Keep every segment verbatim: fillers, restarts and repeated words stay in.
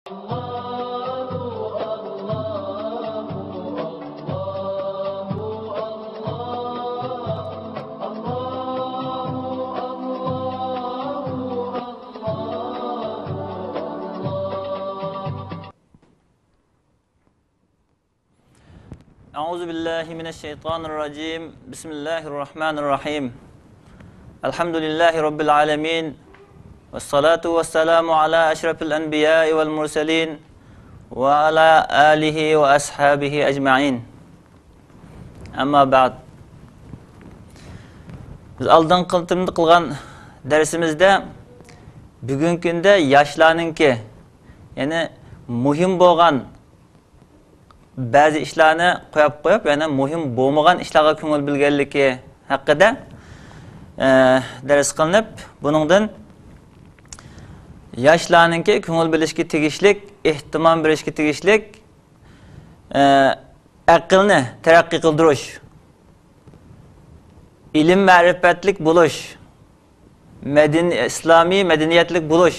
أعوذ بالله من الشيطان الرجيم. بسم الله الرحمن الرحيم. الحمد لله رب العالمين. والصلاة والسلام على أشرف الأنبياء والمرسلين وعلى آله وأصحابه أجمعين. أما بعد. بىز ئالدىنقى قېتىمدا قىلغان دەرسىمىزدە بۈگۈنكى كۈندە ياشلارنىڭكى، يەنى مۇھىم بولغان بەزى ئىشلارنى قويۇپ قويۇپ، يەنە مۇھىم بولمىغان ئىشلارغا كۆڭۈل بۆلگەنلىكى ھەققىدە، ئە، دەرس قىلىنىپ، بۇنىڭدىن ياشلارنىڭكى كۆڭۈل بۆلۈشكە تېگىشلىك، ئېھتىمام بېرىشكە تېگىشلىك، ئە، ئەقىلنى تەرەققىي قىلدۇرۇش، ئىلىم مەرىپەتلىك بولۇش، مەدەنىي، ئىسلامىي مەدەنىيەتلىك بولۇش،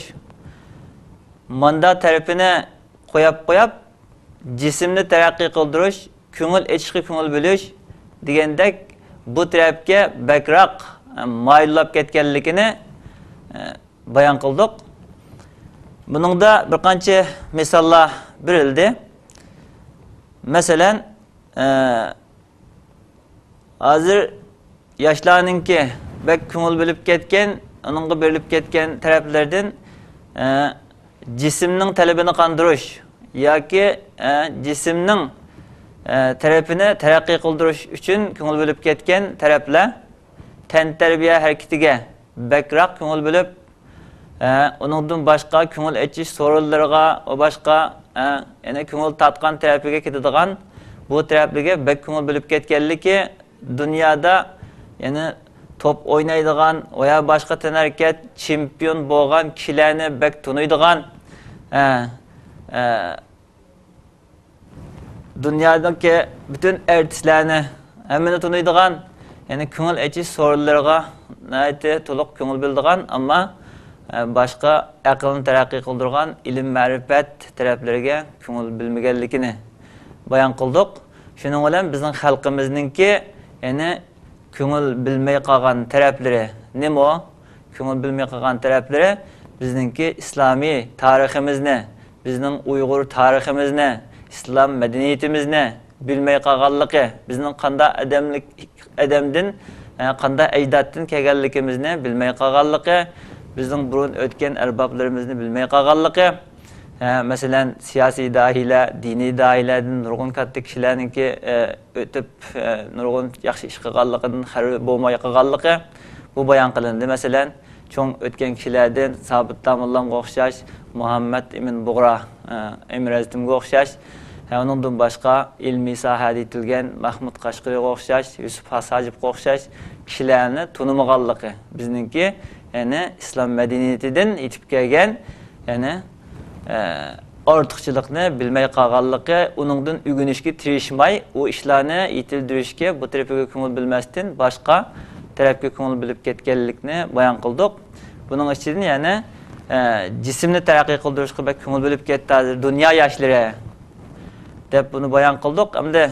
ماندا تەرىپىنى قويۇپ قويۇپ، جىسىمنى تەرەققىي قىلدۇرۇش، كۆڭۈل ئېچىشقا كۆڭۈل بۆلۈش دېگەندەك بۇ تەرەپكە بەكرەك، ئە، مايىللاپ كەتكەنلىكىنى، ئە، بايان قىلدۇق. بۇنىڭدا بىر قانچە مىساللار بېرىلدى. مەسىلەن، ئە، ھازىر ياشلارنىڭكى بەك كۆڭۈل بۆلۈپ كەتكەن، ئۇنىڭغا بېرىلىپ كەتكەن تەرەپلەردىن، ئە، جىسىمنىڭ تەلىپىنى قاندۇرۇش ياكى، ئە، جىسىمنىڭ، ئە، تەرىپىنى تەرەققىي قىلدۇرۇش ئۈچۈن كۆڭۈل بۆلۈپ كەتكەن تەرەپلەر تەنتەربىيە ھەرىكىتىگە بەكرەك كۆڭۈل بۆلۈپ، ئە، ئۇنىڭدىن باشقا كۆڭۈل ئېچىش سورۇنلىرىغا ۋە باشقا، ئە، يەنى كۆڭۈل تارتقان تەرىپىگە كېتىدىغان بۇ تەرەپلىرىگە بەك كۆڭۈل بۆلۈپ كەتكەنلىكى، دۇنيادا يەنى توپ ئوينايدىغان ۋە يا باشقا تەنھەرىكەت چېمپىيون بولغان كىشىلەرنى بەك تونۇيدىغان، ئە، ئە، دۇنيادىكى پۈتۈن ئارتىسلارنى، ھەممىنى تونۇيدىغان، يەنى كۆڭۈل ئېچىش سورۇنلىرىغا ناھايىتى تولۇق كۆڭۈل بۆلىدىغان، ئەمما، ئە، باشقا ئەقىلنى تەرەققىي قىلدۇرغان ئىلىم-مەرىپەت تەرەپلىرىگە كۆڭۈل بۆلمىگەنلىكىنى بايان قىلدۇق. شۇنىڭ بىلەن بىزنىڭ خەلقىمىزنىڭكى، يەنى كۆڭۈل بۆلمەي قالغان تەرەپلىرى نېمە؟ كۆڭۈل بۆلمەي قالغان تەرەپلىرى بىزنىڭكى ئىسلامىي تارىخىمىزنى، بىزنىڭ ئۇيغۇر تارىخىمىزنى، ئىسلام مەدەنىيىتىمىزنى بىلمەي قالغانلىقى، بىزنىڭ قانداق ئادەملىك، ئادەمدىن، ئە، قانداق ئەجدادتىن كەلگەنلىكىمىزنى بىلمەي قالغانلىقى، بىزنىڭ بۇرۇن ئۆتكەن ئەربابلىرىمىزنى بىلمەي قالغانلىقى، ئە، مەسىلەن، سىياسىي داھىيلەر، دىنىي داھىيلەردىن نۇرغۇن كاتتا كىشىلەرنىڭكى، ئە، ئۆتۈپ، ئە، نۇرغۇن ياخشى ئىش قىلغانلىقىدىن خەۋىرى بولماي قالغانلىقى، بۇ بايان قىلىندى. مەسىلەن، چوڭ ئۆتكەن كىشىلەردىن سابىت داموللامغا ئوخشاش، مۇھەممەد ئىمىن بۇغرا، ئە، ئىمىن ئەزتىمگە ئوخشاش، ھە، ئۇنىڭدىن باشقا ئىلمىي ساھەدە يېتىلگەن مەھمۇد قەشقىرىغا ئوخشاش، يۈسۈپ خاس ھاجىپقا ئوخشاش كىشىلەرنى تونۇمىغانلىقى، بىزنىڭكى، يەنى ئىسلام مەدەنىيىتىدىن يېتىپ كەلگەن، يەنى، ئە، ئارتۇقچىلىقنى بىلمەي قالغانلىقى، ئۇنىڭدىن ئۆگىنىشكە تىرىشماي، ئۇ ئىشلارنى يېتىلدۈرۈشكە، بۇ تەرىپىگە كۆڭۈل بۆلمەستىن، باشقا تەرەپكە كۆڭۈل بۆلۈپ كەتكەنلىكنى بايان قىلدۇق. بۇنىڭ ئىچىدىن يەنە، ئە، جىسىمنى تەرەققىي قىلدۇرۇشقا بەك كۆڭۈل بۆلۈپ كەتتى ھازىر دۇنيا ياشلىرى، دەپ بۇنى بايان قىلدۇق. ئەمدى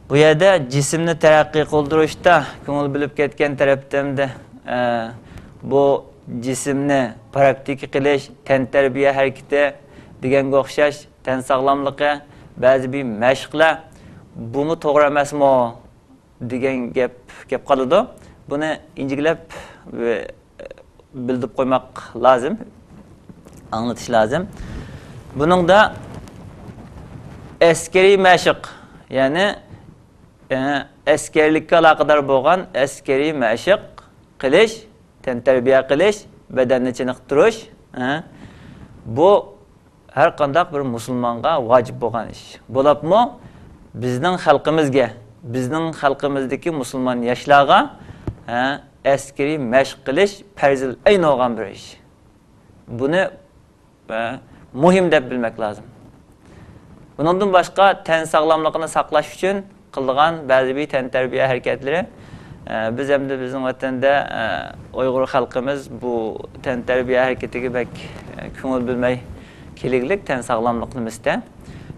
بۇ يەردە جىسىمنى تەرەققىي قىلدۇرۇشتا كۆڭۈل بۆلۈپ كەتكەن تەرەپتە ئەمدى، ئە، بۇ جىسىمنى پراكتىكا قىلىش، تەنتەربىيە ھەرىكىتى دېگەنگە ئوخشاش، تەن ساغلاملىقى، بەزى بىر مەشىقلەر، بۇمۇ توغرا ئەمەسمۇ دېگەن گەپ كەپ قالىدۇ. بۇنى ئىنچىكىلەپ، ئە، بىلدۈرۈپ قويماق لازىم، ئاڭلىتىش لازىم. بۇنىڭدا ئەسكىرىي مەشىق، يەنى، ئە، ئەسكەرلىككە ئالاقىدار بولغان ئەسكىرىي مەشىق قىلىش، تەنتەربىيە قىلىش، بەدەننى چېنىقتۇرۇش، ئە، بۇ ھەر قانداق بىر مۇسۇلمانغا ۋاجىپ بولغان ئىش. بولۇپمۇ بىزنىڭ خەلقىمىزگە، بىزنىڭ خەلقىمىزدىكى مۇسۇلمان ياشلارغا، ھە، ئەسكىرىي مەشىق قىلىش پەرزىل ئەين بولغان بىر ئىش. بۇنى، ھە، مۇھىم دەپ بىلمەك لازىم. بۇنىڭدىن باشقا تەن ساغلاملىقىنى ساقلاش ئۈچۈن قىلىدىغان بەزى بىر تەنتەربىيە ھەرىكەتلىرى. ئە، بىز ئەمدى بىزنىڭ ۋەتەندە، ئە، ئۇيغۇر خەلقىمىز بۇ تەنتەربىيە ھەرىكىتىگە بەك، ئە، كۆڭۈل بۆلمەي كېلىگلىك تەن ساغلاملىق نېمىسىدە.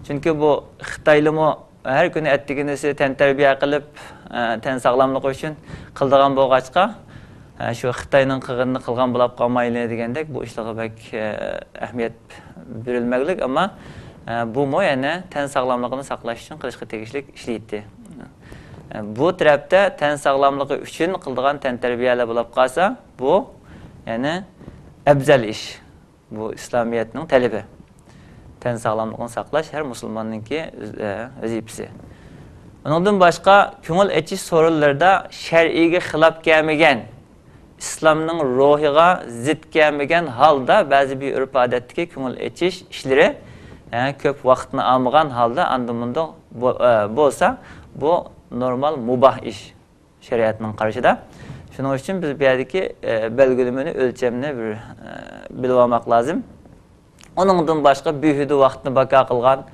چۈنكى بۇ خىتايلىمۇ ھەر كۈنى ئەتىگىنىسى تەنتەربىيە قىلىپ، ئە، تەن ساغلاملىقى ئۈچۈن قىلىدىغان بولغاچقا، ئە، شۇ خىتاينىڭ قىلغىنىنى قىلغان بولاپ قالمايلى دېگەندەك بۇ ئىشلارغا بەك، ئە، ئەھمىيەت بېرىلمەكلىك، ئەمما، ئە، بۇمۇ يەنە تەن ساغلاملىقىنى ساقلاش ئۈچۈن قىلىشقا تېگىشلىك ئىش ئىدى. ئە، بۇ تەرەپتە تەن ساغلاملىقى ئۈچۈن قىلىدىغان تەنتەربىيەلەر بولاپ قالسا، بۇ يەنە ئەۋزەل ئىش. بۇ ئىسلامىيەتنىڭ تەلىپى. تەن ساغلاملىقىنى ساقلاش ھەر مۇسۇلماننىڭكى ئۆز-، ئە، ۋەزىپىسى. ئۇنىڭدىن باشقا، كۆڭۈل ئېچىش سورۇنلىرىدا شەرئىيگە خىلاپ كەلمىگەن، ئىسلامنىڭ روھىغا زىت كەلمىگەن ھالدا بەزى بىر ئۆرپ-ئادەتتىكى كۆڭۈل ئېچىش ئىشلىرى، ئە، كۆپ ۋاقىتنى ئالمىغان ھالدا ئاندىن-مۇندىن بو-، ئە، بولسا، بۇ نورمال، مۇباھ ئىش. شەرىئەتنىڭ قارىشىدا. شۇنىڭ ئۈچۈن بىز بۇ يەردىكى، ئە، بەلگىلىمىنى، ئۆلچەمنى بىر، ئە، بىلىۋالماق لازىم. ئۇنىڭدىن باشقا بىھۇدە ۋاقىتنى باكا قىلغان،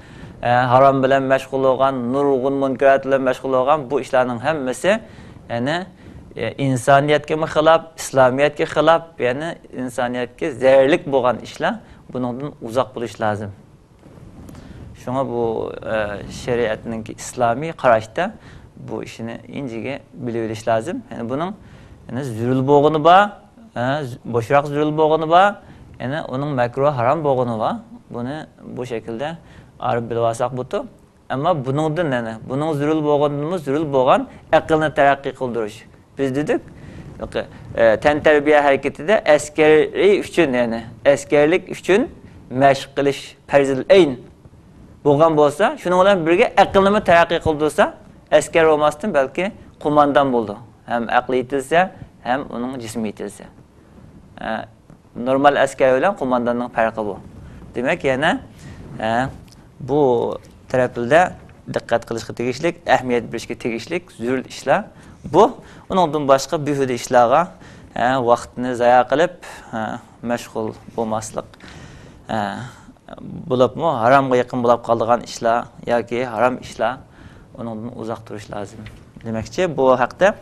ئە، ھارام بىلەن مەشغۇل بولغان، نۇرغۇن مۇنكىرات بىلەن مەشغۇل بولغان بۇ ئىشلارنىڭ ھەممىسى، يەنى، ئە، ئىنسانىيەتكىمۇ خىلاپ، ئىسلامىيەتكە خىلاپ، يەنى ئىنسانىيەتكە زەرەرلىك بولغان ئىشلار، بۇنىڭدىن ئۇزاق بولۇش لازىم. شۇڭا بۇ، ئە، شەرىئەتنىڭكى ئىسلامىي قاراشتا بۇ ئىشنى ئىنچىكە بىلىۋېلىش لازىم. يەنى بۇنىڭ، يەنى زۆرۈر بولغىنى بار، ئە، بوشراق زۆرۈر بولغىنى بار، يەنى ئۇنىڭ مەكرۇھ، ھارام بولغىنى بار. بۇنى بۇ شەكىلدە ئايرىپ بىلىۋالساق بولىدۇ. ئەمما بۇنىڭدىن، يەنى بۇنىڭ زۆرۈر بولغىنىدىنمۇ زۆرۈر بولغان ئەقىلنى تەرەققىي قىلدۇرۇش. بىز دېدۇق، ئە، تەنتەربىيە ھەرىكىتىدە ئەسكەرىي ئۈچۈن، يەنى ئەسكەرلىك ئۈچۈن مەشىق قىلىش پەرزىل ئەين بولغان بولسا، شۇنىڭ بىلەن بىرگە ئەقىلنىمۇ تەرەققىي قىلدۇرسا، ئەسكەر بولماستىن بەلكى قوماندان بولىدۇ. ھەم ئەقلى يېتىلسە، ھەم ئۇنىڭ جىسمى يېتىلسە. ئە، نورمال ئەسكەر بىلەن قومانداننىڭ پەرقى بۇ. دېمەك، يەنە، ئە، بۇ تەرەپلىدە دىققەت قىلىشقا تېگىشلىك، ئەھمىيەت بېرىشكە تېگىشلىك زۆرۈر ئىشلار بۇ. ئۇنىڭدىن باشقا بىھۇدە ئىشلارغا، ئە، ۋاقىتنى زايا قىلىپ، ئە، مەشغۇل بولماسلىق. ئە، بولۇپمۇ ھارامغا يېقىن بولاپ قالىدىغان ئىشلار ياكى ھارام ئىشلار، ئۇنىڭدىن ئۇزاق تۇرۇش لازىم. دېمەكچى، بۇ ھەقتە،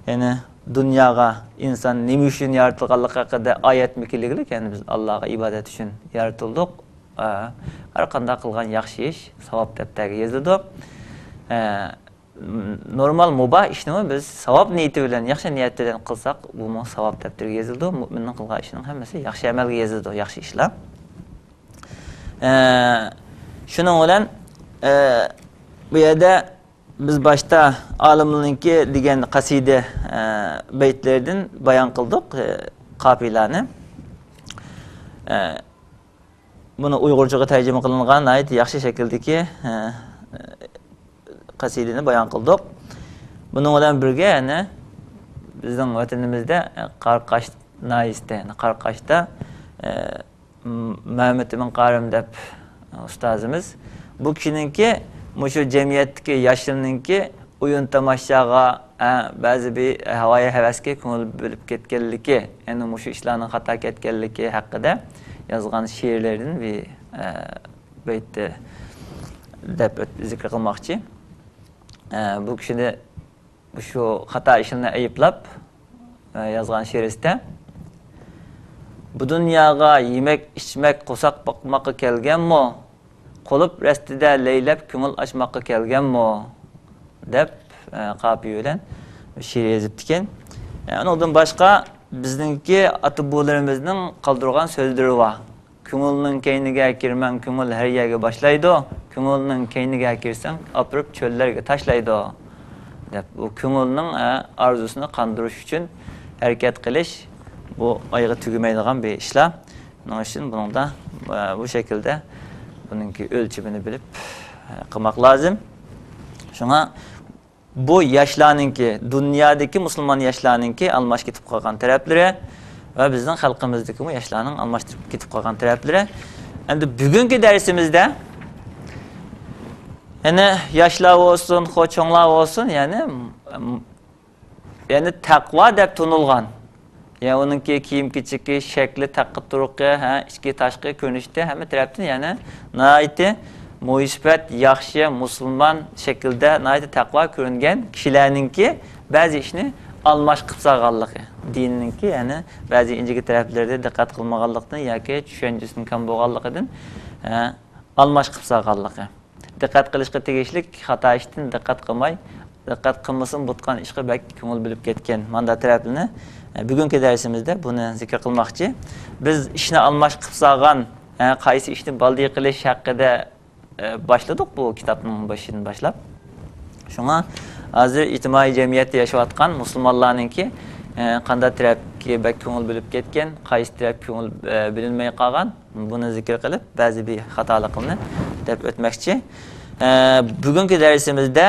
يەنى دۇنياغا ئىنسان نېمە ئۈچۈن يارىتىلغانلىقى ھەققىدە ئايەتمۇ كېلىگلىك، يەنى بىز ئاللاغا ئىبادەت ئۈچۈن يارىتىلدۇق. ئە، ھەر قانداق قىلغان ياخشى ئىش ساۋاب دەپتەرگە يېزىلىدۇ. ئە، نورمال مۇباھ ئىشنىمۇ بىز ساۋاب نىيىتى بىلەن، ياخشى نىيەت بىلەن قىلساق، بۇمۇ ساۋاب دەپتىرىگە يېزىلىدۇ. مۆمىننىڭ قىلغان ئىشىنىڭ ھەممىسى ياخشى ئەمەلگە يېزىلىدۇ، ياخشى ئىشلار. ئە، شۇنىڭ بىلەن، ئە، بۇ يەردە بىز باشتا ئالىمنىڭكى دېگەن قەسىدە، ئە، بەيتلىرىدىن بايان قىلدۇق، ئە، قاپىيىلەرنى. ئە، بۇنى ئۇيغۇرچىغا تەرجىمە قىلىنغان ناھايىتى ياخشى شەكىلدىكى، ئە، قەسىدىنى بايان قىلدۇق. بۇنىڭ بىلەن بىرگە، يەنە بىزنىڭ ۋەتىنىمىزدە، ئە، قاراقاش ناھىيەسىدە، يەنى قاراقاشتا، ئە، م-، مەمەت ئىمىن قارىم دەپ ئۇستازىمىز. بۇ كىشىنىڭكى مۇشۇ جەمئىيەتتىكى ياشلىرىنىڭكى ئويۇن تاماشاغا، ئە، بەزى بىر ھاۋايى ھەۋەسكە كۆڭۈل بۆلۈپ كەتكەنلىكى، يەنى مۇشۇ ئىشلارنىڭ خاتا كەتكەنلىكى ھەققىدە يازغان شېئىرلىرىدىن بىر، ئە، بەيتتە دەپ ئۆت-، زىكىر قىلماقچى. ئە، بۇ كىشىنى مۇشۇ خاتا ئىشلىرىنى ئەيىبلەپ، ئە، يازغان شېئىرىسىدە، «بۇ دۇنياغا يېمەك-ئىچمەك، قورساق باقماققا كەلگەنمۇ؟ قۇلۇپ رەستىدە لەيلەپ، كۆڭۈل ئاچماققا كەلگەنمۇ؟» دەپ، ئە، قاپىيە بىلەن شېئىر يېزىپتىكەن. ئە، ئۇنىڭدىن باشقا بىزنىڭكى ئاتا-بوۋىلىرىمىزنىڭ قالدۇرغان سۆزلىرى بار. «كۆڭۈلنىڭ كەينىگە كىرمەڭ، كۆڭۈل ھەر يەرگە باشلايدۇ، كۆڭۈلنىڭ كەينىگە كىرسەڭ، ئاپىرىپ چۆللەرگە تاشلايدۇ» دەپ، بۇ كۆڭۈلنىڭ، ئە، ئارزۇسىنى قاندۇرۇش ئۈچۈن ھەرىكەت قىلىش، بۇ ئايىغى تۈگىمەيدىغان بىر ئىشلار. شۇنىڭ ئۈچۈن بۇنىڭدا، ئە، بۇ شەكىلدە بۇنىڭكى ئۆلچىمىنى بىلىپ، ئە، قىلماق لازىم. شۇڭا بۇ ياشلارنىڭكى، دۇنيادىكى مۇسۇلمان ياشلارنىڭكى ئالماش كېتىپ قالغان تەرەپلىرى ۋە بىزنىڭ خەلقىمىزدىكىمۇ ياشلارنىڭ ئالماش كېتىپ قالغان تەرەپلىرى. ئەمدى بۈگۈنكى دەرسىمىزدە، يەنى ياشلار بولسۇن، خو، چوڭلار بولسۇن، يەنى، يەنى تەقۋا دەپ تونۇلغان، يەنى ئۇنىڭكى كىيىم-كېچىكى، شەكلى، تەققە تۇرقى، ھە، ئىچكى، تاشقى كۆرۈنۈشى ھەممە تەرەپتىن يەنە ناھايىتى مۇھىسپەت، ياخشى، مۇسۇلمان شەكىلدە ناھايىتى تەقۋا كۆرۈنگەن كىشىلەرنىڭكى بەزى ئىشنى ئالماش قىلىپ سالغانلىقى، دىننىڭكى يەنە بەزى ئىنچىكە تەرەپلىرىدە دىققەت قىلمىغانلىقتىن ياكى چۈشەنچىسىنىڭ كەم بولغانلىقىدىن ئە، ئالماش قىلىپ سالغانلىقى. دىققەت قىلىشقا تېگىشلىك خاتا ئىشتىن دىققەت قىلماي، دىققەت قىلمىسىمۇ بولىدىغان ئىشقا بەك كۆڭۈل بۆلۈپ كەتكەن ماندا تەرەپلىرىنى، ئە، بۈگۈنكى دەرسىمىزدە بۇنى زىكىر قىلماقچى. بىز ئىشنى ئالماش قىلىپ سالغان، ئە، قايسى ئىشنى بالدىر قىلىش ھەققىدە، ئە، باشلىدۇق بۇ كىتابنىڭ بېشىدىن باشلاپ. شۇڭا ھازىر ئىجتىمائىي جەمئىيەتتە ياشاۋاتقان مۇسۇلمانلارنىڭكى، ئە، قانداق تەرەپكە بەك كۆڭۈل بۆلۈپ كەتكەن، قايسى تەرەپ كۆڭۈل، ئە، بۆلۈنمەي قالغان، بۇنى زىكىر قىلىپ، بەزى بىر خاتالىقلارنى دەپ ئۆتمەكچى. ئە، بۈگۈنكى دەرسىمىزدە،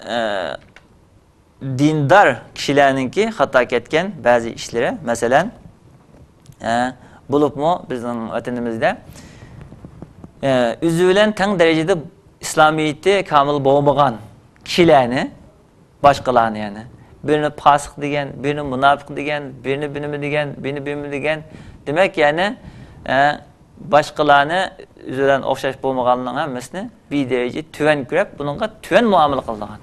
ئە، دىندار كىشىلەرنىڭكى خاتا كەتكەن بەزى ئىشلىرى، مەسىلەن، ئە، بولۇپمۇ بىزنىڭ ۋەتىنىمىزدە، ئە، ئۆزى بىلەن تەڭ دەرىجىدە ئىسلامىيىتى كامىل بولمىغان كىشىلەرنى، باشقىلارنى يەنى، بىرىنى پاسىق دېگەن، بىرىنى مۇناپىق دېگەن، بىرىنى بىنىمە دېگەن، بىرىنى بىمە دېگەن، دېمەك، يەنى، ئە، باشقىلارنى ئۆزى بىلەن ئوخشاش بولمىغانلارنىڭ ھەممىسىنى بىر دەرىجە تۆۋەن كۆرۈپ، بۇنىڭغا تۆۋەن مۇئامىلە قىلىدىغان.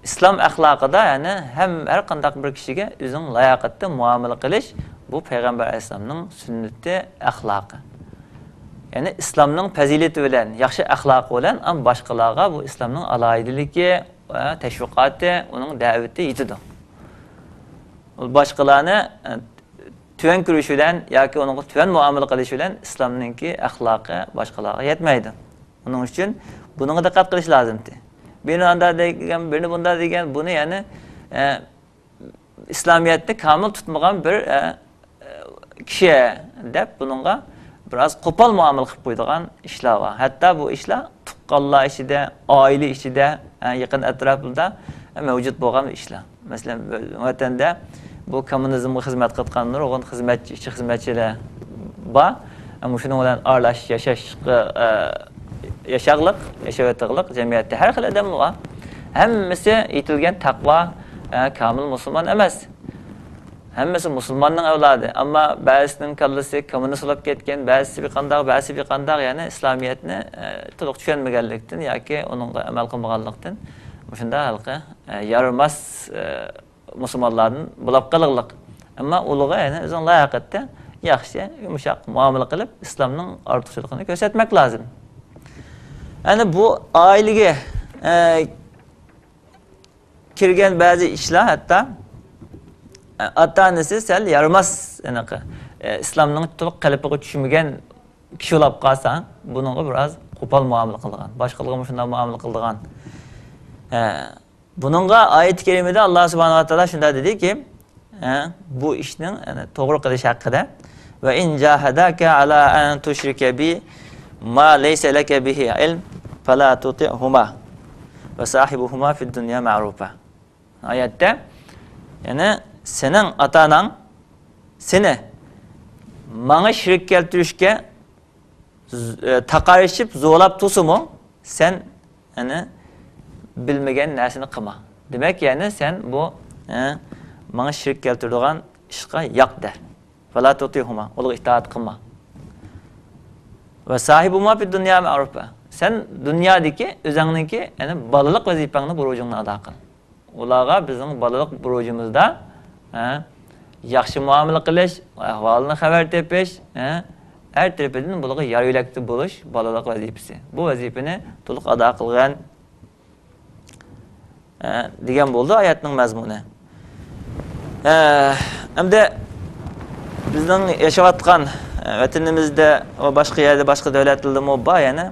ئىسلام ئەخلاقىدا، يەنى ھەم، ھەر قانداق بىر كىشىگە ئۆزىنىڭ لاياقىتىدا مۇئامىلە قىلىش، بۇ پەيغەمبەر ئەلەيھىسسالامنىڭ سۈننىتى، ئەخلاقى. يەنى ئىسلامنىڭ پەزىلىتى بىلەن، ياخشى ئەخلاقى بىلەن، ئەمما باشقىلارغا بۇ ئىسلامنىڭ ئالاھىدىلىكى ۋە تەشۋىقاتى، ئۇنىڭ دەۋىتى يېتىدۇ. باشقىلارنى، ئە، تۆۋەن كۆرۈش بىلەن ياكى ئۇنىڭغا تۆۋەن مۇئامىلە قىلىش بىلەن ئىسلامنىڭكى ئەخلاقى باشقىلارغا يەتمەيدۇ. ئۇنىڭ ئۈچۈن بۇنىڭغا دىققەت قىلىش لازىمتى. بىرىنى ئاندا دېگەن، بىرىنى بۇندا دېگەن، بۇنى يەنى، ئە، ئىسلامىيەتنى كامىل تۇتمىغان بىر، ئە، ئە، كىشى دەپ بۇنىڭغا بىراز قوپال مۇئامىلە قىلىپ قويىدىغان ئىشلار بار. ھەتتا بۇ ئىشلار تۇغقانلار ئىچىدە، ئائىلە ئىچىدە، ئە، يېقىن ئەتراپلاردا، ئە، مەۋجۇت بولغان ئىشلار. مەسىلەن، ۋەتەندە بۇ كوممۇنىزمغا خىزمەت قىلىدىغان نۇرغۇن خىزمەتچى، ئىشچى خىزمەتچىلەر بار. ئەمما شۇنىڭ بىلەن ئارىلاش ياشاشقا، ئە، ياشاغلىق، ياشاۋېتىغلىق جەمئىيەتتە ھەر خىل ئادەملەر بار. ھەممىسى ئېيتىلگەن تەقۋا، ئە، كامىل مۇسۇلمان ئەمەس. ھەممىسى مۇسۇلماننىڭ ئەۋلادى. ئەمما بەزىسىنىڭ كاللىسى كوممۇنىست بولۇپ كەتكەن، بەزىسى بىر قانداق، بەزىسى بىر قانداق، يەنى ئىسلامىيەتنى، ئە، تولۇق چۈشەنمىگەنلىكتىن ياكى ئۇنىڭغا ئەمەل قىلمىغانلىقتىن مۇشۇنداق ھېلىقى، ئە، يارىماس، ئە، مۇسۇلمانلاردىن بولاپ قېلىغلىق. ئەمما ئۇلارغا يەنە ئۆزىنىڭ لاياقىتىدە ياخشى، يۇمشاق مۇئامىلە قىلىپ، ئىسلامنىڭ ئارتۇقچىلىقىنى كۆرسەتمەك لازىم. يەنى بۇ ئائىلىگە، ئە، كىرگەن بەزى ئىشلار ھەتتا، ئە، ئاتا-ئانىسى سەل يارىماس، ئېنىقى، ئە، ئىسلامنىڭ تولۇق قېلىپىغا چۈشمىگەن كىشى بولاپ قالسا، بۇنىڭغا بىراز قوپال مۇئامىلە قىلىدىغان، باشقىلارغا مۇشۇنداق مۇئامىلە قىلىدىغان. ئە، بۇنىڭغا ئايەت كەرىمىدە ئاللا سۇبھانەھۇ ۋە تائالا شۇنداق دېدىكى، ئە، بۇ ئىشنىڭ، يەنى، توغرا قىلىش ھەققىدە، «وَإِنْ جَاهَدَاكَ عَلَىٰ أَنْ تُشْرِكَ بِي مَا لَيْسَ لَكَ بِهِ عِلْمٌ فَلَا تُطِعْهُمَا وَصَاحِبْهُمَا فِي الدُّنْيَا مَعْرُوفًا.» ئايەتتە، يەنى، سېنىڭ ئاتا-ئاناڭ سېنى ماڭا شېرىك كەلتۈرۈشكە ز-، ئە، تاقارىشىپ زورلاپ تۇرسىمۇ، سەن، يەنى، بىلمىگەن نەرسىنى قىلما. دېمەك، يەنى سەن بۇ، ئە، ماڭا شېرىك كەلتۈرىدىغان ئىشقا ياق دە. «فَلَا تُطِعْهُمَا»، ئۇلارغا ئىتائەت قىلما. «وَصَاحِبْهُمَا فِي الدُّنْيَا مَعْرُوفًا»، سەن دۇنيادىكى ئۆزۈڭنىڭكى، يەنى بالىلىق ۋەزىپەڭنى، بۇرچۇڭنى ئادا قىل. ئۇلارغا بىزنىڭ بالىلىق بۇرچىمىزدا، ھە، ياخشى مۇئامىلە قىلىش، ئەھۋالىدىن خەۋەر تېپىش، ھە، ھەر تەرىپىدىن بۇلارغا يار يۆلەكتە بولۇش بالىلىق ۋەزىپىسى. بۇ ۋەزىپىنى تولۇق ئادا قىلغىن، ھە، دېگەن بولدى ئايەتنىڭ مەزمۇنى. ھە، ئەمدى بىزنىڭ ياشاۋاتقان، ھە، ۋەتىنىمىزدە ۋە باشقا يەردە، باشقا دۆلەتلەردىمۇ بار يەنە.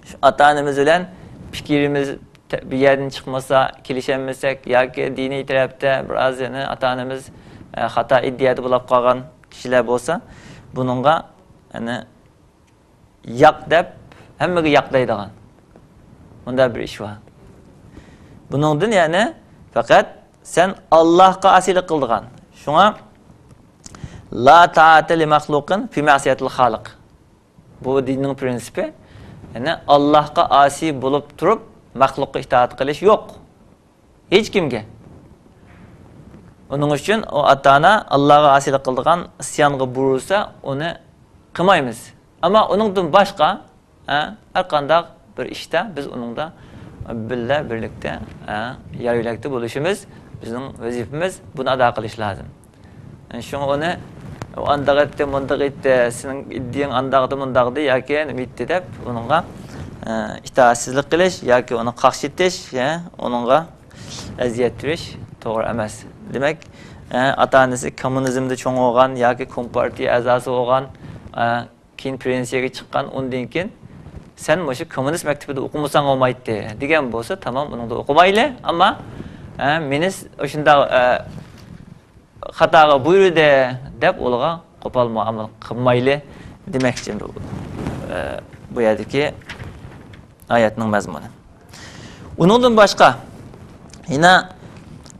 شۇ ئاتا-ئانىمىز بىلەن پىكرىمىز تە-، بىر يەردىن چىقمىسا، كېلىشەلمىسەك ياكى دىنىي تەرەپتە بىراز يەنە ئاتا-ئانىمىز، ئە، خاتا ئىدىيەدە بولاپ قالغان كىشىلەر بولسا، بۇنىڭغا، يەنى، ياق دەپ، ھەممىگە ياق دەيدىغان مۇنداق بىر ئىش بار. بۇنىڭدىن، يەنى، پەقەت سەن ئاللاھقا ئاسىيلىق قىلىدىغان. شۇڭا، «لا تائەتە لىمەخلۇقىن فى مەسىيەتىل خالىق.» بۇ دىننىڭ پرىنسىپى، يەنى ئاللاھقا ئاسىي بولۇپ تۇرۇپ، مەخلۇققا ئىتائەت قىلىش يوق. ھېچكىمگە. ئۇنىڭ ئۈچۈن ئۇ ئاتا-ئانا ئاللاھقا ئاسىيلىق قىلىدىغان، ئىسيانغا بۇيرۇسا، ئۇنى قىلمايمىز. ئەمما ئۇنىڭدىن باشقا، ھە، ھەر قانداق بىر ئىشتا بىز ئۇنىڭدا بىللە، بىرلىكتە، ھە، يار يۆلەكتە بولۇشىمىز بىزنىڭ ۋەزىپىمىز، بۇنى ئادا قىلىش لازىم. شۇڭا ئۇنى ئانداق ئېيتتى، مۇنداق ئېيتتى، سېنىڭ ئىدىيەڭ ئانداقتى، مۇنداقتى ياكى نېمە ئېيتتى دەپ، ئۇنىڭغا، ئە، ئىتائەتسىزلىك قىلىش ياكى ئۇنى قاقشىتىش، ھە، ئۇنىڭغا ئەزىيەت بېرىش توغرا ئەمەس. دېمەك، ئە، ئاتا-ئانىسى كوممۇنىزمدا چوڭ بولغان ياكى كومپارتىيە ئەزاسى بولغان، ئە، كېيىن پېنسىيەگە چىققان، ئۇندىن كېيىن سەن مۇشۇ كوممۇنىست مەكتىپىدە ئوقۇمىساڭ بولمايتتى دېگەن بولسا، تامام، ئۇنىڭدا ئوقۇمايلى. ئەمما، ئە، مېنى ئۇشۇنداق، ئە، خاتاغا بۇيرۇدى دەپ ئۇلارغا قوپال مۇئامىلە قىلمايلى دېمەكچى، ئە، بۇ يەردىكى ئايەتنىڭ مەزمۇنى. ئۇنىڭدىن باشقا يەنە،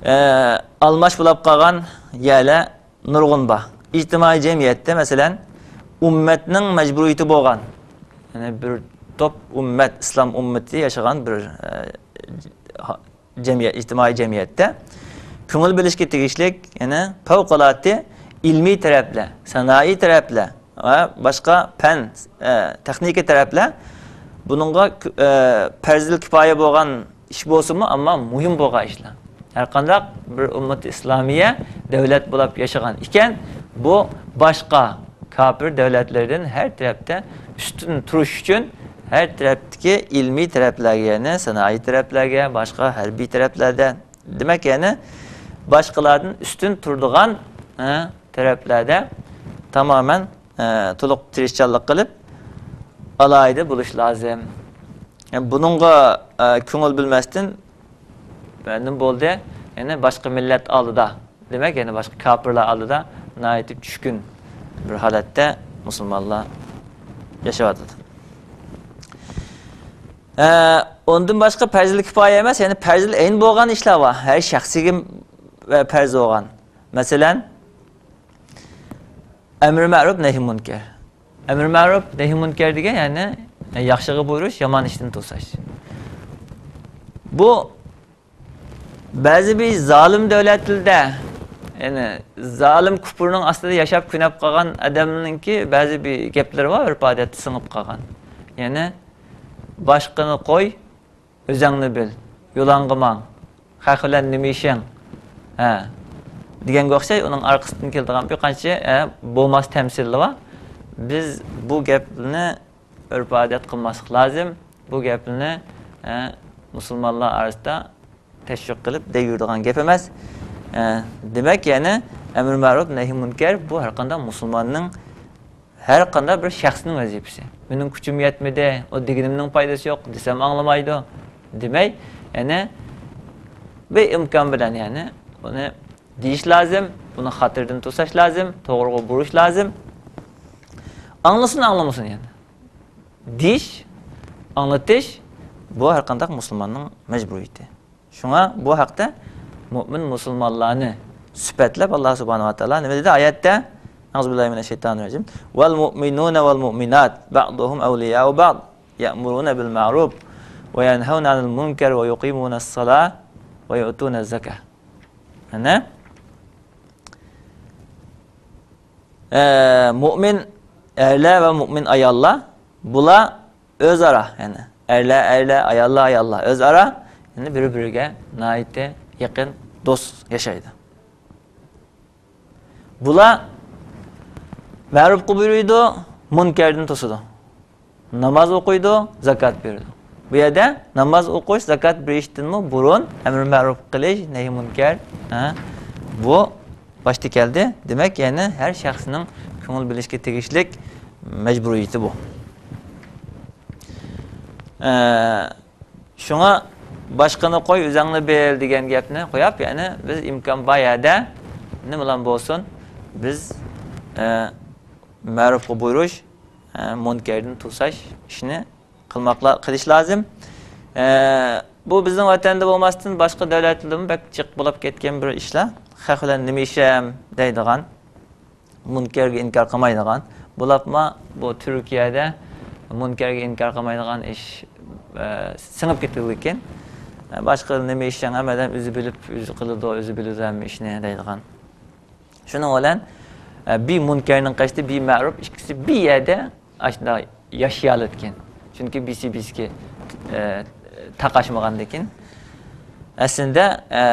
ئە، ئالماش بولاپ قالغان يەرلەر نۇرغۇن بار. ئىجتىمائىي جەمئىيەتتە، مەسىلەن، ئۈممەتنىڭ مەجبۇرىيىتى بولغان، يەنى بىر توپ ئۈممەت، ئىسلام ئۈممىتى ياشىغان بىر، ئە، جەمئىيەت، ئىجتىمائىي جەمئىيەتتە كۆڭۈل بۆلۈشكە تېگىشلىك، يەنى پەۋقۇلئاددە ئىلمىي تەرەپلەر، سانائىي تەرەپلەر ۋە باشقا پەن، ئە، تېخنىكا تەرەپلەر بۇنىڭغا، ئە، پەرزىل كىپايە بولغان ئىش بولسىمۇ، ئەمما مۇھىم بولغان ئىشلار. ھەرقانداق بىر ئۈممەت ئىسلامىيە دۆلەت بولاپ ياشىغان ئىكەن، بۇ باشقا كاپىر دۆلەتلەردىن ھەر تەرەپتە ئۈستۈن تۇرۇش ئۈچۈن ھەر تەرەپتىكى ئىلمىي تەرەپلەرگە، يەنى سانائىي تەرەپلەرگە، باشقا ھەربىي تەرەپلەردە، دېمەك، يەنى باشقىلاردىن ئۈستۈن تۇرىدىغان، ھە، تەرەپلەردە تامامەن، ھە، تولۇق تىرىشچانلىق قىلىپ، ئالاھىدە بولۇش لازىم. يەنى بۇنىڭغا، ھە، كۆڭۈل بۆلمەستىن، نېمە بولدى؟ يەنى باشقا مىللەت ئالدىدا، دېمەك، يەنى باشقا كاپىرلار ئالدىدا ناھايىتى چۈشكۈن بىر ھالەتتە مۇسۇلمانلار ياشاۋاتىدۇ. ئە، ئۇندىن باشقا پەرزىل كىپايە ئەمەس، يەنى پەرزىل ئەين بولغان ئىشلار بار. ھەر شەخسىگە پەرز بولغان. مەسىلەن، ئەمرى مەرۇپ، نەھى مۇنكەر. ئەمرى مەرۇپ، نەھى مۇنكەر دېگەن، يەنى ياخشىغا بۇيرۇش، يامان ئىشتىن توساش. بۇ بەزى بىر زالىم دۆلەتلەردە، يەنى زالىم كۇپۇرنىڭ ئاستىدا ياشاپ كۆنۈپ قالغان ئادەمنىڭكى بەزى بىر گەپلىرى بار، ئۆرپ-ئادەتتە سىڭىپ قالغان. يەنى، باشقىنى قوي، ئۆزۈڭنى بىل، يولۇڭغا ماڭ، خەق بىلەن نېمە ئىشىڭ، ھە، دېگەنگە ئوخشاش ئۇنىڭ ئارقىسىدىن كېلىدىغان بىر قانچە، ھە، بولماس تەمسىللىرى بار. بىز بۇ گەپنى ئۆرپ-ئادەت قىلماسلىق لازىم. بۇ گەپنى، ھە، مۇسۇلمانلار ئارىسىدا تەشۋىق قىلىپ دەيدىغان گەپ ئەمەس. ئە، دېمەك، يەنى ئەمرى مەرۇپ، نەھى مۇنكەر، بۇ ھەرقانداق مۇسۇلماننىڭ، ھەرقانداق بىر شەخسنىڭ ۋەزىپىسى. مېنىڭ كۈچۈم يەتمىدى، ئۇ دېگىنىمنىڭ پايدىسى يوق دېسەم ئاڭلىمايدۇ دېمەي، يەنى بىر ئىمكان بىلەن، يەنى ئۇنى دېيىش لازىم، ئۇنى خاتىرىدىن توساش لازىم، توغرىغا بۇرۇش لازىم. ئاڭلىسۇن، ئاڭلىمىسۇن يەنى. دېيىش، ئاڭلىتىش، بۇ ھەرقانداق مۇسۇلماننىڭ مەجبۇرىيىتى. شۇڭا بۇ ھەقتە مۆمىن مۇسۇلمانلارنى سۈپەتلەپ، ئاللا سۇبھانەھۇ ۋە تائالا نېمە دېدى ئايەتتە؟ أعوذ بالله من الشيطان الرجيم. والمؤمنون والمؤمنات بعضهم أولياء بعض يأمرون بالمعروف وينهون عن المنكر ويقيمون الصلاة ويؤتون الزكاة. مانا، ئە، مۆمىن ئەرلەر ۋە مۆمىن ئاياللار، بۇلار ئۆزئارا، يەنى ئەرلەر ئەرلەر، ئاياللار ئاياللار ئۆزئارا، يەنى بىر-بىرىگە ناھايىتى يېقىن دوست ياشايدۇ. بۇلار مەرۇپقا بۇيرۇيدۇ، مۇنكەردىن توسىدۇ. ناماز ئوقۇيدۇ، زاكات بېرىدۇ. بۇ يەردە ناماز ئوقۇش، زاكات بېرىشتىنمۇ بۇرۇن ئەمرى مەرۇپ قىلىش، نەھى مۇنكەر، ھە، بۇ باشتا كەلدى. دېمەك، يەنى ھەر شەخسنىڭ كۆڭۈل بۆلۈشكە تېگىشلىك مەجبۇرىيىتى بۇ. ئە، شۇڭا باشقىنى قوي، ئۆزۈڭنى بىل دېگەن گەپنى قويۇپ، يەنى بىز ئىمكان بار يەردە نېمە بىلەن بولسۇن، بىز، ئە، مەرۇپقا بۇيرۇش، ئە، مۇنكەردىن توساش ئىشىنى قىلماقلا، قىلىش لازىم. ئە، بۇ بىزنىڭ ۋەتەندە بولماستىن، باشقا دۆلەتلەردىمۇ بەك جىق بولۇپ كەتكەن بىر ئىشلار. خەق بىلەن نېمە ئىشەم دەيدىغان، مۇنكەرگە ئىنكار قىلمايدىغان. بولۇپمۇ بۇ تۈركىيەدە مۇنكەرگە ئىنكار قىلمايدىغان ئىش، ئە، سىڭىپ كېتىدىكەن. ئە، باشقا نېمە ئىشەم، ھەممە ئادەم ئۆزى بىلىپ، ئۆزى قىلىدۇ، ئۆزى بىلىدۇ ھەممە ئىشنى دەيدىغان. شۇنىڭ بىلەن، ئە، بىر مۇنكەرنىڭ قېشىدا بىر مەرۇپ ئىككىسى بىر يەردە ئاشۇنداق ياشىيالىدىكەن. چۈنكى بىرسى بىرسىگە، ئە، تاقاشمىغاندىكىن. ئەسلىدە، ئە،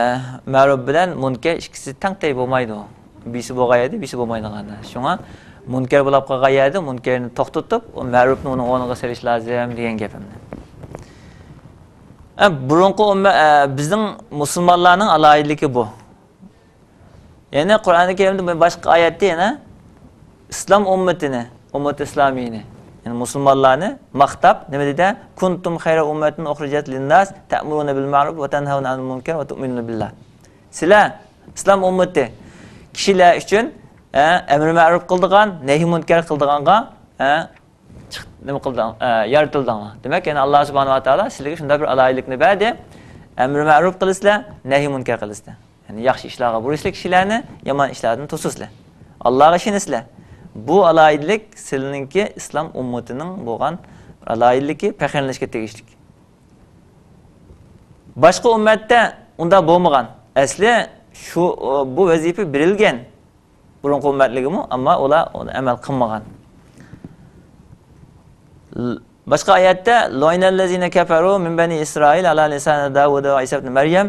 مەرۇپ بىلەن مۇنكەر ئىككىسى تەڭ تەي بولمايدۇ. بىرسى بولغان يەردە بىرسى بولمايدىغان. شۇڭا مۇنكەر بولۇپ قالغان يەردە مۇنكەرنى توختىتىپ، ئۇ مەرۇپنى ئۇنىڭ ئورنىغا سېلىش لازىم دېگەن گەپىمنى. ئە، بۇرۇنقى ئۈممە-، ئە، بىزنىڭ مۇسۇلمانلارنىڭ ئالاھىدىلىكى بۇ. يەنە قۇرئانى كەرىمدە بىر باشقا ئايەتتە يەنە ئىسلام ئۈممىتىنى، ئۈممەت ئىسلامىينى، يەنى مۇسۇلمانلارنى ماختاپ نېمە دېدى؟ كنتم خير أمة أخرجت للناس تأمرون بالمعروف وتنهون عن المنكر وتؤمنون بالله. سىلەر ئىسلام ئۈممىتى، كىشىلەر ئۈچۈن، ئە، ئەمرى مەرۇپ قىلىدىغان، نەھي مۇنكەر قىلىدىغانغا، ئە، چىق-، نېمە قىلدىڭ، ئە، يارىتىلدىڭلار. دېمەك، يەنى ئاللا سۇبھانەھۇ ۋە تائالا سىلەرگە شۇنداق بىر ئالاھىدىلىكنى بەردى. ئەمرى مەرۇپ قىلىسىلەر، نەھي مۇنكەر قىلىسىلەر. يەنى ياخشى ئىشلارغا بۇيرۇيسىلەر كىشىلەرنى، يامان ئىشلاردىن توسىسىلەر. ئاللاغا ئىشىنىسىلەر. بۇ ئالاھىدىلىك سىلىنىڭكى ئىسلام ئۈممىتىنىڭ بولغان ئالاھىدىلىكى، پەخىرلىنىشكە تېگىشلىك. باشقا ئۈممەتتە ئۇنداق بولمىغان. ئەسلى شۇ، بۇ ۋەزىپە بېرىلگەن. بۇرۇنقى ئۈممەتلىكىمۇ، ئەمما ئۇلار ئۇنى ئەمەل قىلمىغان. باشقا ئايەتتە، لُعِنَ الَّذِينَ كَفَرُوا مِنْ بَنِي إِسْرَائِيلَ عَلَى لِسَانِ دَاوُودَ وَعِيسَى ابْنِ مَرْيَمَ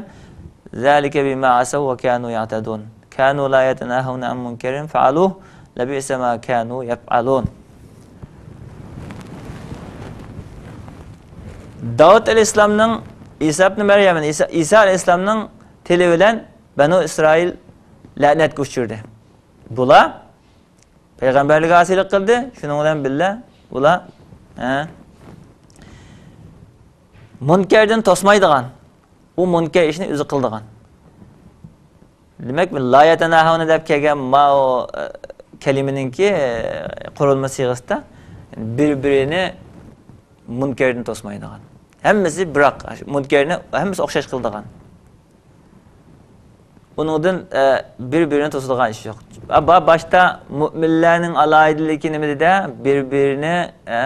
ذَلِكَ بِمَا عَصَوْا وَكَانُوا يَعْتَدُونَ كَانُوا لَا يَتَنَاهَوْنَ عَنْ مُنْكَرٍ فَعَلُوهُ لَبِئْسَ مَا كَانُوا يَفْعَلُونَ. داۋۇت ئەلەيھىسسالامنىڭ ئىسا ئىبنى مەريەم، ئىسا، ئىسا ئەلەيھىسسالامنىڭ تىلى بىلەن بەنۇ ئىسرائىل لەنەتكە ئۇچرىدى. بۇلار پەيغەمبەرلىككە ئاسىيلىق قىلدى، شۇنىڭ بىلەن بىللە بۇلار، ھە، مۇنكەردىن توسمايدىغان، ئۇ مۇنكەر ئىشنى ئۆزى قىلىدىغان. دېمەك، لا يەتەناھەۋنە دەپ كەلگەن ماۋۇ، ئە، كەلىمىنىڭكى، ئە، قۇرۇلما سىيغىسىدا بىر-بىرىنى مۇنكەردىن توسمايدىغان. ھەممىسى بىراق، مۇنكەرنى ھەممىسى ئوخشاش قىلىدىغان. ئۇنىڭدىن، ئە، بىر-بىرىنى توسىدىغان ئىش يوق. با-، باشتا مۇئمىنلەرنىڭ ئالاھىدىلىكى نېمە دېدى؟ بىر-بىرىنى، ئە،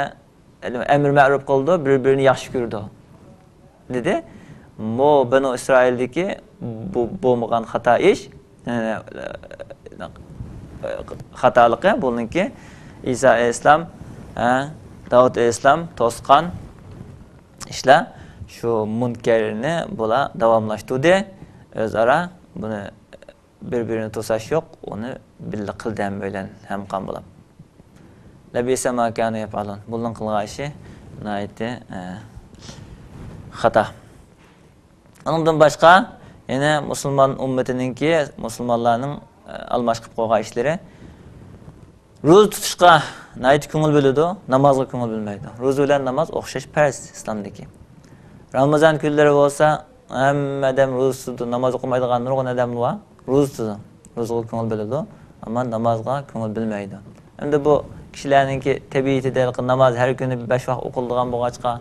ئەمر مەرۇپ قىلىدۇ، بىر-بىرىنى ياخشى كۆرىدۇ، دېدى. بۇ بەنۇ ئىسرائىلدىكى بۇ بولمىغان خاتا ئىش، ئە، خاتالىقى، بۇنىڭكى ئىسا ئەلەيھىسسالام، ئە، داۋۇت ئەلەيھىسسالام توسقان ئىشلار، شۇ مۇنكەرنى بۇلار داۋاملاشتۇردى. ئۆزئارا بۇنى بىر-بىرىنى توساش يوق، ئۇنى بىللە قىلدى ھەممەيلەن ھەمقان بولۇپ. لەبىئسە ما كانۇ يەپئەلۇن. بۇلارنىڭ قىلغان ئىشى ناھايىتى، ئە، خاتا. ئۇنىڭدىن باشقا، يەنە مۇسۇلمان ئۈممىتىنىڭكى، مۇسۇلمانلارنىڭ، ئە، ئالماشقىپ قويغان ئىشلىرى. روزا تۇتۇشقا ناھايىتى كۆڭۈل بۆلىدۇ، نامازغا كۆڭۈل بۆلمەيدۇ. روزا بىلەن ناماز ئوخشاش پەرز ئىسلامدىكى. رامىزان كۈنلىرى بولسا، ھەممە ئادەم روزا تۇتىدۇ، ناماز ئوقۇمايدىغان نۇرغۇن ئادەملەر بار. روزا تۇتىدۇ. روزىغا كۆڭۈل بۆلىدۇ، ئەمما نامازغا كۆڭۈل بۆلمەيدۇ. ئەمدى بۇ كىشىلەرنىڭكى تەبىئىتىدە ھېلىقى ناماز ھەر كۈنى بەش ۋاق ئوقۇلىدىغان بولغاچقا،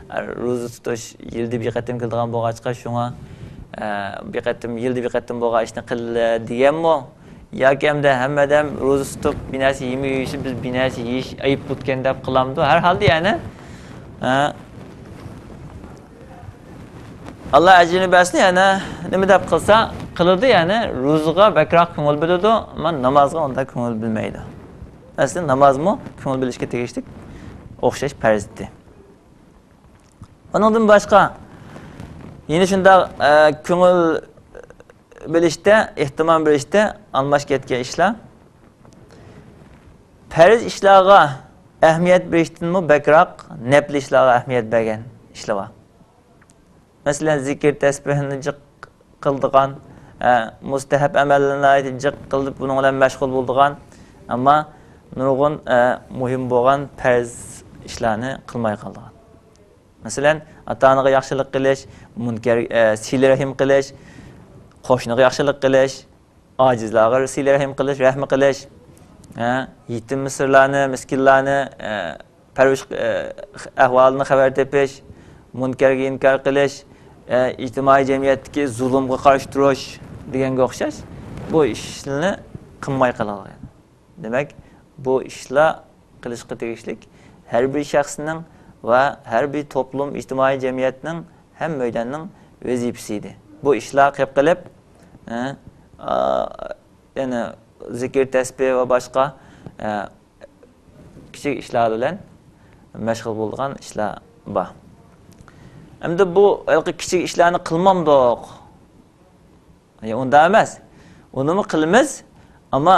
روزا تۇتۇش يىلدا بىر قېتىم كېلىدىغان بولغاچقا، شۇڭا، ئە، بىر قېتىم، يىلدا بىر قېتىم بولغان ئىشنى قىل دېگەنمۇ؟ ياكى ئەمدى ھەممە ئادەم روزا تۇتۇپ، بىر نەرسە يېمەي يۈرسە، بىز بىر نەرسە يېيىش ئەيىب بوپتىكەن دەپ قىلامدۇ؟ ھەر ھالدا يەنى، ئە، ئاللا ئەجرىنى بەرسۇن، يەنە نېمە دەپ قىلسا قىلىدۇ، يەنى روزىغا بەكرەك كۆڭۈل بۆلىدۇ، ئەمما نامازغا ئۇنداق كۆڭۈل بۆلمەيدۇ. ئەسلى نامازمۇ كۆڭۈل بۆلۈشكە تېگىشلىك ئوخشاش پەرزىتى. ئۇنىڭدىن باشقا، يەنە شۇنداق، ئە، كۆڭۈل بۆلۈشتە، ئېھتىمام بېرىشتە ئالماش كەتكەن ئىشلار. پەرز ئىشلارغا ئەھمىيەت بېرىشتىنمۇ بەكرەك نەپلى ئىشلارغا ئەھمىيەت بەرگەن ئىشلار بار. مەسىلەن، زىكىر تەسبىھنى جىق قىلىدىغان، ئە، مۇستەھەب ئەمەللەرنى ناھايىتى جىق قىلىپ، بۇنىڭ بىلەن مەشغۇل بولىدىغان، ئەمما نۇرغۇن، ئە، مۇھىم بولغان پەرز ئىشلارنى قىلماي قالىدىغان. مەسىلەن، ئاتا-ئانىغا ياخشىلىق قىلىش، مۇنكەر، ئە، سىلە رەھىم قىلىش، قوشنىغا ياخشىلىق قىلىش، ئاجىزلارغا سىلە رەھىم قىلىش، رەھمە قىلىش، ھە، يېتىم يېسىرلارنى، مىسكىنلارنى، ئە، پەرۋىش، ئە، ئەھۋالىنى خەۋەر تېپىش، مۇنكەرگە ئىنكار قىلىش، ئە، ئىجتىمائىي جەمئىيەتتىكى زۇلۇمغا قارشى تۇرۇش دېگەنگە ئوخشاش بۇ ئىشلارنى قىلماي قالغان. دېمەك، بۇ ئىشلار قىلىشقا تېگىشلىك ھەر بىر شەخسنىڭ ۋە ھەر بىر توپلۇم، ئىجتىمائىي جەمئىيەتنىڭ، ھەممەيلەننىڭ ۋەزىپىسى ئىدى. بۇ ئىشلار قېلىپ قېلىپ، ئە، ئا، يەنە زىكىر، تەسبىھ ۋە باشقا، ئە، كىچىك ئىشلار بىلەن مەشغۇل بولىدىغان ئىشلار بار. ئەمدى بۇ ھېلىقى كىچىك ئىشلارنى قىلمامدۇق؟ يا، ئۇنداق ئەمەس. ئۇنىمۇ قىلىمىز، ئەمما،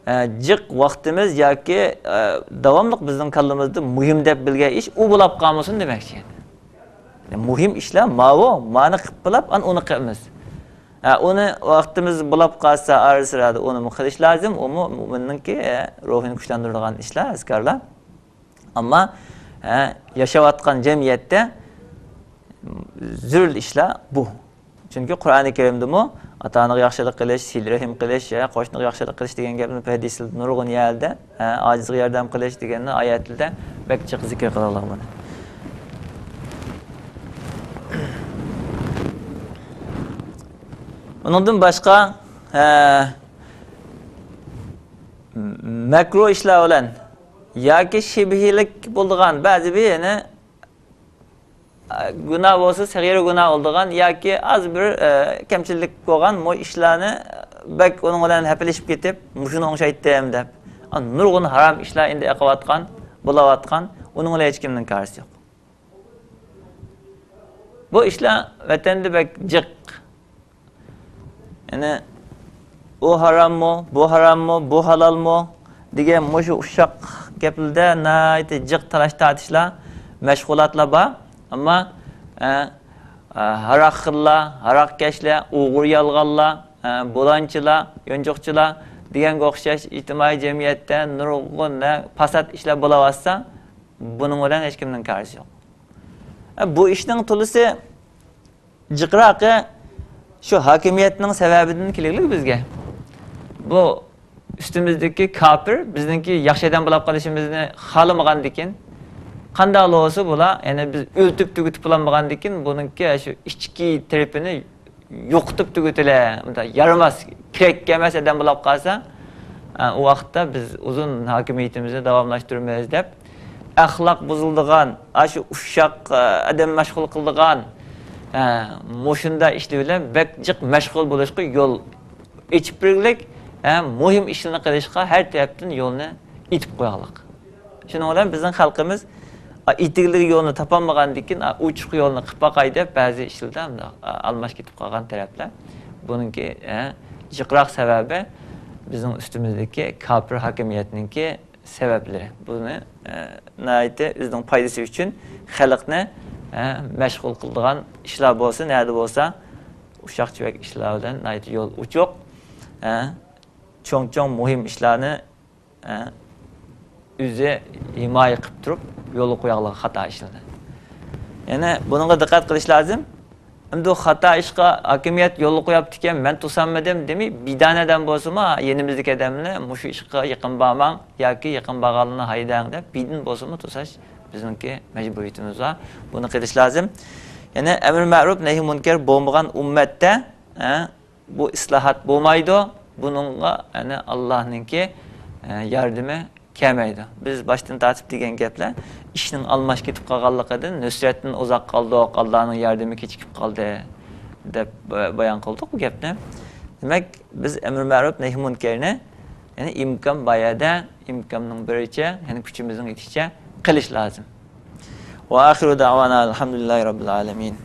ئە، جىق ۋاقتىمىز ياكى، ئە، داۋاملىق بىزنىڭ كاللىمىزدا مۇھىم دەپ بىلگەن ئىش ئۇ بولاپ قالمىسۇن دېمەكچى. مۇھىم ئىشلار ماۋۇ، مانى قىلىپ بولاپ، ئان ئۇنى قىلىمىز. ئە، ئۇنى ۋاقتىمىز بولاپ قالسا، ئارا-سىرادا ئۇنىمۇ قىلىش لازىم. ئۇمۇ مۆمىننىڭكى، ئە، روھىنى كۈچلەندۈرىدىغان ئىشلار، ئەزكارلار. ئەمما، ئە، ياشاۋاتقان جەمئىيەتتە زۆرۈر ئىشلار بۇ. چۈنكى قۇرئانى كەرىمدىمۇ ئاتا-ئانىغا ياخشىلىق قىلىش، سىلە رەھىم قىلىش، ھە، قوشنىغا ياخشىلىق قىلىش دېگەن گەپنى ھەدىسلەردە نۇرغۇن يەردە، ھە، ئاجىزغا ياردەم قىلىش دېگەننى ئايەتلەردە بەك جىق زىكىر قىلىدۇ بۇنى. ئۇنىڭدىن باشقا، ھە، مەكرۇھ ئىشلار بىلەن ياكى شىبھىلىك بولىدىغان بەزى بىر، يەنى، گۇناھ بولسا، سەغىرە گۇناھ بولىدىغان ياكى ئاز بىر، ئە، كەمچىلىك بولغان بۇ ئىشلارنى بەك ئۇنىڭ بىلەن ھەپىلىشىپ كېتىپ، مۇشۇنى ئوڭشايتتىم دەپ، ئا، نۇرغۇن ھارام ئىشلار ئەمدى ئېقىۋاتقان، بولاۋاتقان، ئۇنىڭ بىلەن ھېچكىمنىڭ كارىسى يوق. بۇ ئىشلار ۋەتەندە بەك جىق. يەنى، ئۇ ھاراممۇ، بۇ ھاراممۇ، بۇ ھالالمۇ دېگەن مۇشۇ ئۇششاق گەپلەردە ناھايىتى جىق تالاش-تارتىشلار، مەشغۇلاتلار بار. ئەمما، ئە، ئە، ھاراقخورلار، ھاراقكەشلەر، ئوغرى-يالغانلار، ئە، بۇلانچىلار، يونچۇقچىلار دېگەنگە ئوخشاش ئىجتىمائىي جەمئىيەتتە نۇرغۇن، ئە، پاسات ئىشلار بولاۋاتسا، بۇنىڭ بىلەن ھېچكىمنىڭ كارىسى يوق. ئە، بۇ ئىشنىڭ تولىسى جىقراقى شۇ ھاكىمىيەتنىڭ سەۋەبىدىن كېلىگلىك بىزگە. بۇ ئۈستىمىزدىكى كاپىر بىزنىڭكى ياخشى ئادەم بولاپ قېلىشىمىزنى خالىمىغاندىكىن، قانداقلا بولسا بۇلار، يەنى بىز ئۆلتۈرۈپ تۈگىتىپ بولالمىغاندىكىن، بۇنىڭكى شۇ ئىچكى تەرىپىنى يوقىتىپ تۈگىتىلە، مۇنداق يارىماس، كېرەك ئەمەس ئادەم بولاپ قالسا، ئە، ئۇ ۋاقىتتا بىز ئۇزۇن ھاكىمىيىتىمىزنى داۋاملاشتۇرىمىز دەپ، ئەخلاق بۇزۇلىدىغان، ئاشۇ ئۇششاق، ئە، ئادەم مەشغۇل قىلىدىغان، ئە، مۇشۇنداق ئىشلار بىلەن بەك جىق مەشغۇل بولۇشقا يول ئېچىپ بېرىگلىك، ئە، مۇھىم ئىشلارنى قىلىشقا ھەر تەرەپتىن يولنى ئېتىپ قوياغلىق. شۇنىڭ بىلەن بىزنىڭ خەلقىمىز، ئا، ئېتىگلىك يولنى تاپالمىغاندىكىن، ئا، ئوچۇق يولنى قىلىپ باقاي دەپ بەزى ئىشلاردا مۇنداق، ئا، ئالماش كېتىپ قالغان تەرەپلەر. بۇنىڭكى، ئە، جىقراق سەۋەبى بىزنىڭ ئۈستىمىزدىكى كاپىر ھاكىمىيەتنىڭكى سەۋەبلىرى. بۇنى، ئە، ناھايىتى ئۆزىنىڭ پايدىسى ئۈچۈن خەلقنى، ئە، مەشغۇل قىلىدىغان ئىشلار بولسا، نەدە بولسا، ئۇششاق-چۈۋەك ئىشلار بىلەن ناھايىتى يول ئوچۇق، ئە، چوڭ-چوڭ مۇھىم ئىشلارنى، ئە، ئۆزى ھىمايە قىلىپ تۇرۇپ يولغا قوياغلىق خاتا ئىشلارنى. يەنە بۇنىڭغا دىققەت قىلىش لازىم. ئەمدى خاتا ئىشقا ھاكىمىيەت يولغا قويۇپتىكەن، مەن توسالمىدىم دېمەي، بىدانە ئادەم بولسىمۇ، يېنىمىزدىكى ئادەمنى مۇشۇ ئىشقا يېقىن بارماڭ ياكى يېقىن بارغانلارنى ھايداڭ دەپ، بىدىن بولسىمۇ توساش بىزنىڭكى مەجبۇرىيىتىمىز بار. بۇنى قىلىش لازىم. يەنە ئەمر مەرۇپ، نەھى مۇنكەر بولمىغان ئۈممەتتە، ئە، بۇ ئىسلاھات بولمايدۇ، بۇنىڭغا، يەنى، ئاللانىڭكى، ئە، ياردىمى كەلمەيدۇ. بىز باشتىن تارتىپ دېگەن گەپلەر ئىشنىڭ ئالماش كېتىپ قالغانلىقىدىن، نۇسرەتتىن ئۇزاق قالدۇق، ئاللانىڭ ياردىمى كېچىكىپ قالدى، دەپ با-، بايان قىلدۇق بۇ گەپنى. دېمەك، بىز ئەمر مەرۇپ، نەھى مۇنكەرنى، يەنى، ئىمكان بار يەردە، ئىمكاننىڭ بىرىچە، يەنى كۈچىمىزنىڭ يېتىشىچە قىلىش لازىم. وآخر دعوانا الحمد لله رب العالمين.